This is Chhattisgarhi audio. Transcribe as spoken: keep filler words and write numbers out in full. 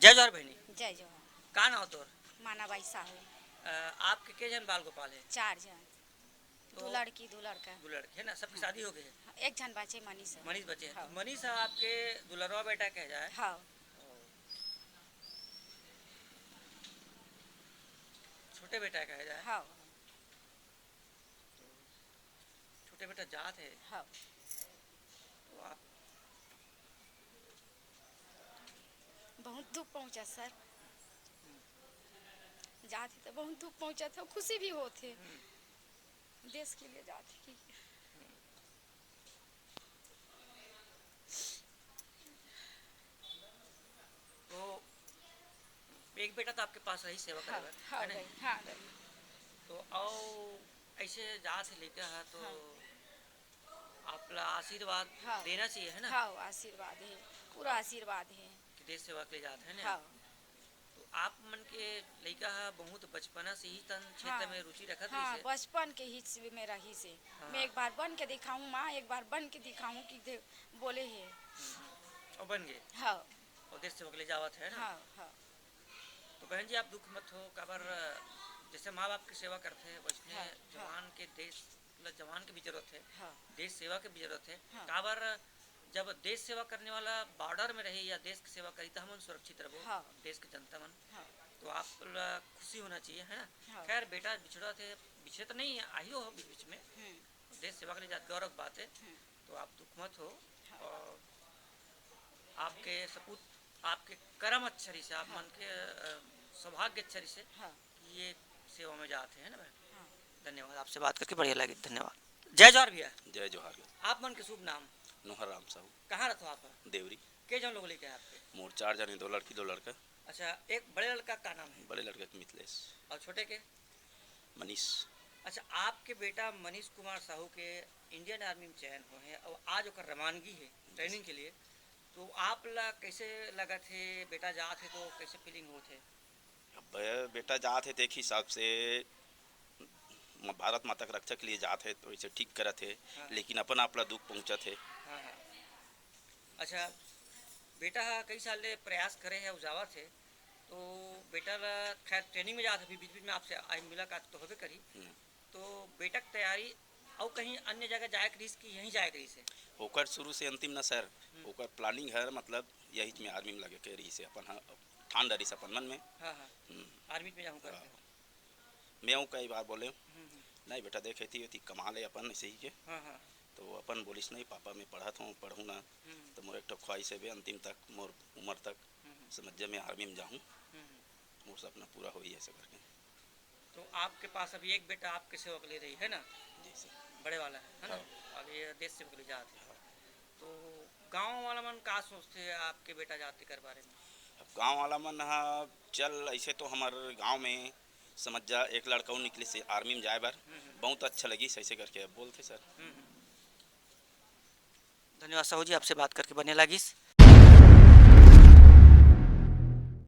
जय जोहार बहिनी। जय जोहार। का नाव तोर? मानाबाई साहू। अ, आपके के झन बाल गोपाल हे? चार झन। तो दू लड़की, दू लड़का। दू लड़की हे ना, सबके शादी हो गे हे? हाँ, एक झन बाचे, मनीष हे। मनीष बचे हे। हाँ। तो मनीष ह आपके दुलरवा बेटा कहे जाए? हाँ। ओ। छोटे बेटा कहे जाए? हाँ। छोटे बेटा जात हे? हाँ। तो आप बहुत दुख पहुँचा सर, जात हे तो बहुत दुख पहुँचा था, खुशी भी होत हे, देश के लिए जात हे कि तो एक बेटा तो आपके पास रही सेवा करे हाँ, बर, हाँ, है ना? रही, हाँ, रही। तो अउ ऐसे जात हे लइका ह तो हाँ। आपला आशीर्वाद हाँ। देना चाहिए, है ना? हाँ, आशीर्वाद हे, पूरा आशीर्वाद हे। कि देश सेवा के लिए जात हे ना? हाँ। तो आप मन के लइका ह बहुत बचपना से ही तन क्षेत्र हाँ। में रुचि रखत हाँ, रहिस हे? बचपन के ही से में रहिस हे। हाँ। मैं एक बार बन के दिखाऊं माँ, एक बार बन के दिखाऊं कि दे-, बोले हे। हम्म, हम्म। और बन गए? हाँ। और देश सेवा के लिए जावत हे ना? हाँ, हाँ। तो बहन जी, आप दुख मत हो, काबर जैसे माँ बाप की सेवा करथे, वैसने हाँ, हाँ। जवान के देश, मतलब जवान के भी जरूरत हे, हाँ। देश सेवा के भी जरूरत हे। हाँ। काबर जब देश सेवा करने वाला बॉर्डर में रही या देश की सेवा करी, तो हमन सुरक्षित रहबो, हाँ। देश के जनता मन। हाँ। तो आप ला खुशी होना चाहिए, है ना? हाँ। खैर, बेटा बिछड़ा थे, बिछड़े तो नहीं, आही हो बीच बीच में। हम्म। देश सेवा के लिए जात, गौरव की बात है। हम्म। तो आप दुख मत हो। हाँ। और आपके सपूत, आपके करम अच्छा रहिसे, आप हाँ। मन के, अ, सौभाग्य अच्छा रहिसे हाँ। कि ये सेवा में जात हे, है ना बहन? हाँ। धन्यवाद, आपसे बात करके बढ़िया लगे, धन्यवाद। जय जोहार भैया। जय जोहार। आप मन के शुभ नाम? नोहर राम साहू। कहाँ रहत हो आप? देवरी। के जन लोग लइका हे आपके? मोर चार जने, दो लड़की, दो लड़का। अच्छा, एक बड़े लड़का का नाम है? बड़े लड़का के मिथिलेश। और छोटे के? मनीष। अच्छा, आपके बेटा मनीष कुमार साहू के इंडियन आर्मी में चयन होय हे और आज ओकर रवानगी हे ट्रेनिंग के लिए, तो आप ला कैसे लगत हे, बेटा जात हे तो कैसे फीलिंग होत हे? अब बेटा जात हे, तो एक हिसाब से म-, भारत माता के रक्षा के लिए जात हे, तो इसे ठीक करत हे, हाँ। लेकिन अपन आप ला दुख पहुँचत हे। हाँ, हाँ। अच्छा, बेटा ह कई साल ले प्रयास करे हे अउ जावत हे, तो बेटा ला खैर ट्रेनिंग में जात हे, अभी बीच-बीच में आपसे आई मुलाकात तो होबे करी। हम्म। तो बेटा के तैयारी अउ कहीं अन्य जगह जाए के रहिस कि यहीं जाए के रहिस हे? ओकर शुरू से अंतिम न सर, हम्म। ओकर प्लानिंग हर मतलब यही में आर्मी में लगे के रहिस हे, अपन ह-, ठान डरिस अपन मन में। हाँ, हाँ। हम्म। आर्मी में जाहूँ करके। हाँ। मैं हूँ कई बार बोले हूँ, हम्म, हम्म। नहीं बेटा, देख, एती ओती कमा ले अपन, ऐसे ही के। हाँ, हाँ। तो अपन बोलिस, "नहीं पापा, मैं पढ़त हूँ, पढ़ूँ ना।" हम्म। तो मोर एक ठो ख्वाहिश हे बे, अंतिम तक, मोर उम्र तक, हम्म, हम्म। समझ जा, मैं आर्मी में जाहूँ, हम्म, हम्म। मोर सपना पूरा होई, ऐसे करके। तो आपके पास अभी एक बेटा आपके सेवा के लिए रही है ना? जी सर। बड़े वाला है, है ना? हाँ। और ये देश सेवा के लिए जात हे। हाँ। तो गाँव वाला मन का सोचथे आपके बेटा जात तेकर बारे में? अब गाँव वाला मन ह, चल, ऐसे तो हमर गाँव में समझ जा, एक लड़का अउ निकलिस हे आर्मी में जाए बर, हम्म, हम्म। बहुत अच्छा लगिस, ऐसे करके अब बोलथे सर। हम्म, हम्म। धन्यवाद साहू जी, आपसे बात करके बढ़िया लगिस।